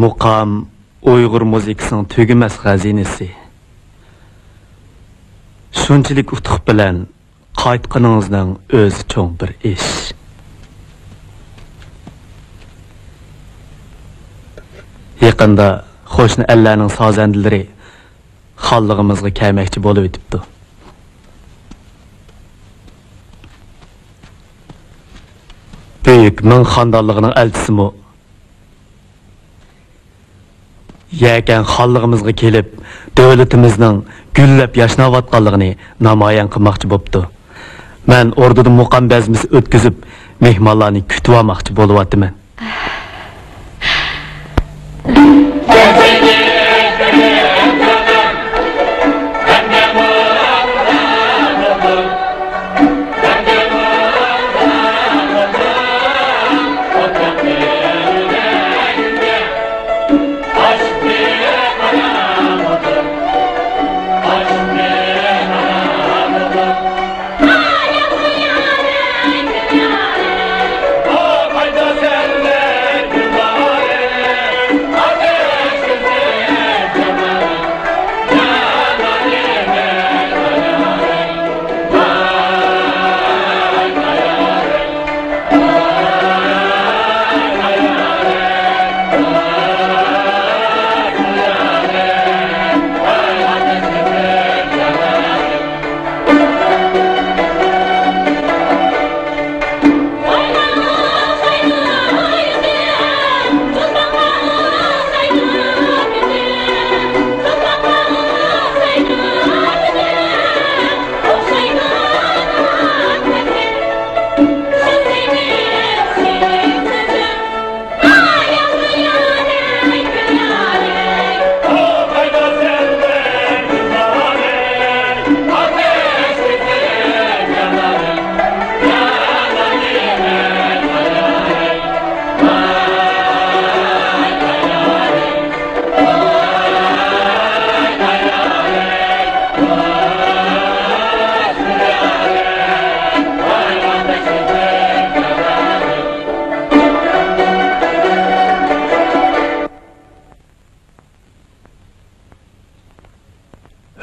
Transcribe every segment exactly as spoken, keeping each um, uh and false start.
مۇقام ئۇيغۇر مۇزىكىسىنىڭ تۈگىمەس خەزىنىسى. شۇنچىلىك ئۇتۇق بىلەن قايتقىنىڭىزنىڭ ئۆزى چوڭ بىر ئىش. يېقىندا قوشنا ئەللەرنىڭ سازەندىلىرى خانلىقىمىزغا كەلمەكچى بولۇۋېتىپتۇ. بۈيۈك مىڭ خاندانلىقىنىڭ ئەلچىسىمۇ يەكەن خانلىقىمىزغا كېلىپ، دۆلىتىمىزنىڭ گۈللەپ ياشناۋاتقانلىقىنى نامايان قىلماقچى بوپتۇ. مەن ئوردىدا مۇقام بەزمىسى ئۆتكۈزۈپ، مېھمانلارنى كۈتۈۋالماقچى بولۇۋاتىمەن.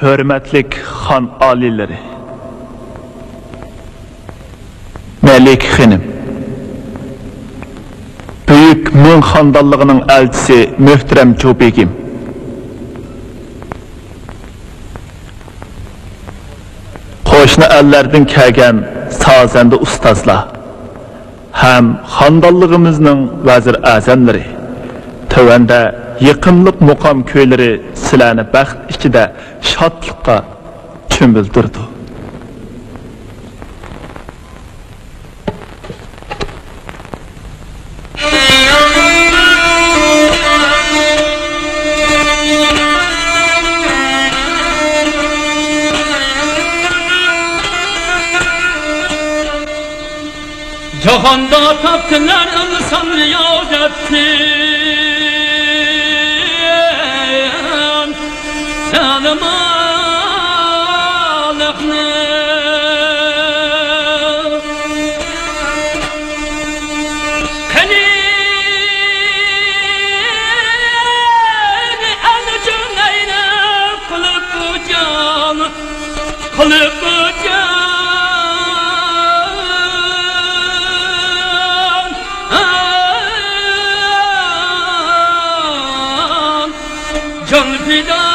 ھۆرمەتلىك خان ئالىيلىرى، مەلىكە خېنىم، بۈيۈك مىڭ خاندانلىقىنىڭ ئەلچىسى مۆھتەرەم چوپىگىم، قوشنا ئەللەردىن كەلگەن سازەندە ئۇستازلار، ھەم خاندانلىقىمىزنىڭ ۋەزىر ئەزەملىرى، تۆۋەندە يېقىملىق مۇقام كۈيلىرى سىلەرنى بەخت ئىچىدە شادلىققا چۆمۈلدۈرىدۇ. جاھاندا تاپتىلار ئىنسان رىيازەتتىن سالىمانلىقنى. قېنى ئەنە جۈڭ ئەينەپ قىلىپ جان، قىلىپ جان، جان پىدالىقنى.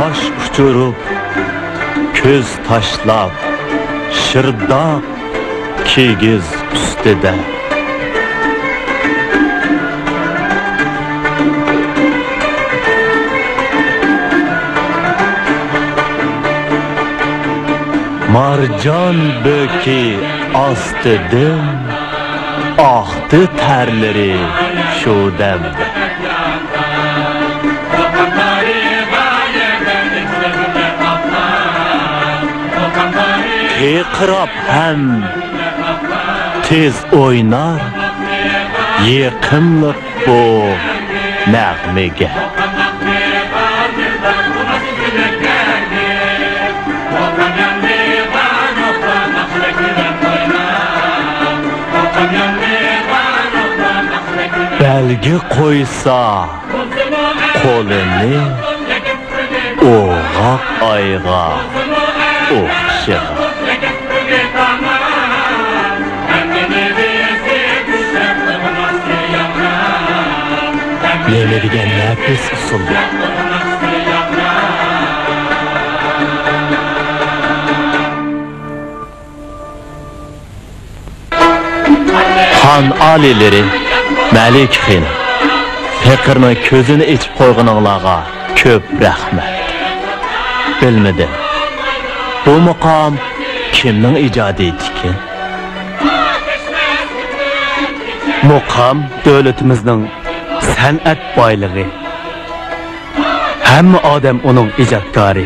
قاش ئۇچۇرۇپ، كۆز تاشلاپ، شىرداق كىگىز ئۈستىدە. مارجان بۆكى ئاستىدىن ئاقتى تەرلىرى شۇ دەم. قىرقىراپ ھەم تېز ئوينار يېقىملىق بۇ نەغمىگە. بەلگە قويسا قولىنى ئوغاق ئايغا ئوخشىغان. نېمە دېگەن نەپىس ئۇسسۇل بۇ! خان ئالىيلىرى، مەلىكە خېنىم، پېقىرنىڭ كۆزىنى ئېچىپ قويغىنىڭلارغا كۆپ رەھمەت. بىلمىدىم، بۇ مۇقام كىمنىڭ ئىجادىيىتىكىن؟ مۇقام دۆلىتىمىزنىڭ سەنئەت بايلىقى. ھەممە ئادەم ئۇنىڭ ئىجادكارى.